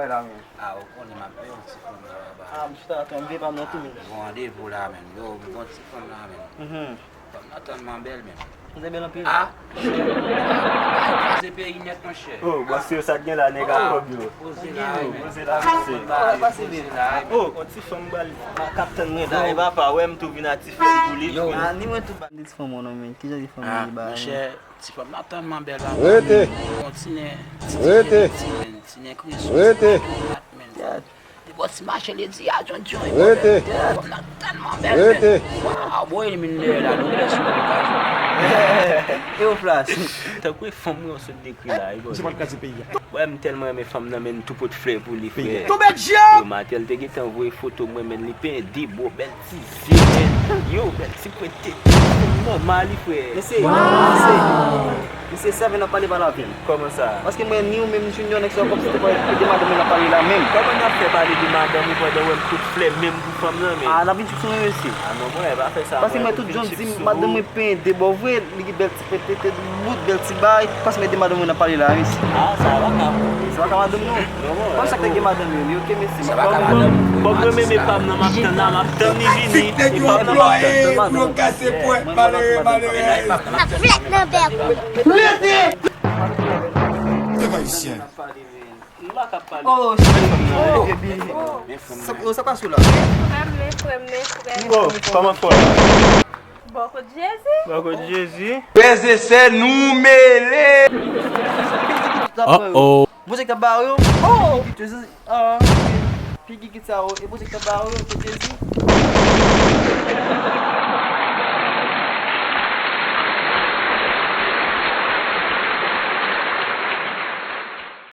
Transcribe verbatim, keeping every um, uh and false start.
la, men. Ah, ou konnen m ap wè yon ti fanm nan anba. Ah, m chita atò, m veye pa m nan tou, men. Gon randevou la, men. Yo, gon ti fanm la, men. Mhm. Fanm nan tèlman bèl, men. Ou te bèl anpil. Ah! Kraze peyi nèt, monchè. Oh, bòs yo, sa t gen la, nèg a kòb yo. Poze la, men. Poze la, mesye. Pase byen. Oh, yon ti fanm bal. K ap tann mwen la, e papa, wè m tou vin atif pou li. Yo. Ah, ni mwen tou ba. Ti fanm non, men. Ki jan ti fanm li ba? Monchè, ti fanm nan tèlman bèl, papa. Rete. Yon ti nen, ti nen, ti nen, ti nen kreson. Rete. Li bò ti mache, li di, "A, John John." Rete. Fanm nan tèlman bèl. Rete. Waw, bò, e li menm dèyè la, nou lè sou lokasyon. E ou Flash? Tankou e fanm mwen, ou sot dekri la, e bò. Misye pral kraze peyi a. Wè, m tèlman renmen fanm nan, men m tou pot flè pou li, frè. Tonbe djab! Yo, Matèl te gentan voye foto mwen, men li penyen de bò, bèl ti zye, men. Yo, bèl ti pwent tete, fanm nan mali, frè. Mesye, mesye, mesye, sèvè nan pale pa lapenn. Kòman sa? Paske mwen ni ou menm Junior nèg sa kòmsi te pral ede madanm mwen nan pale la menm. Kòman n ap fè pale de madanm ou pandan w wè m tout flè menm pou fanm nan, men? Ah, n ap vin sou mwen, mesye. Ah non, mwen pa fè sa. Paske mwen tout jan di m madanm mwen penyen de bò vre, li gen bèl ti pwent tete, bout bèl ti bay, paske mwen ede madanm mwen nan pale la, mesye. Ah, sa pa ka. Sa pa ka madanm non. Non, mwen. Kòm sa k te gen madanm yo, li oke, mesye. Sa pa ka madanm. Kòm mwen menm e pa m nan m ap tann la, m ap tann li vini, e pa m nan m ap tann. Yo kase pwent, malere, malere. Sa flèt nan bèk ou. Pèp ayisyen. M pa ka pale. Oh, shit. Oh, oh. Sa, sa pase la? Men frè m, men frè m, men frè m. Oh, kòman fò? Bò kot Jezi. Bò kot Jezi. Frè e sè, nou mele. Oh, oh. Bondye k ap ba yo. Oh! Jezi. Ah, figi kit sa yo. E Bondye k ap ba yo, kot Jezi.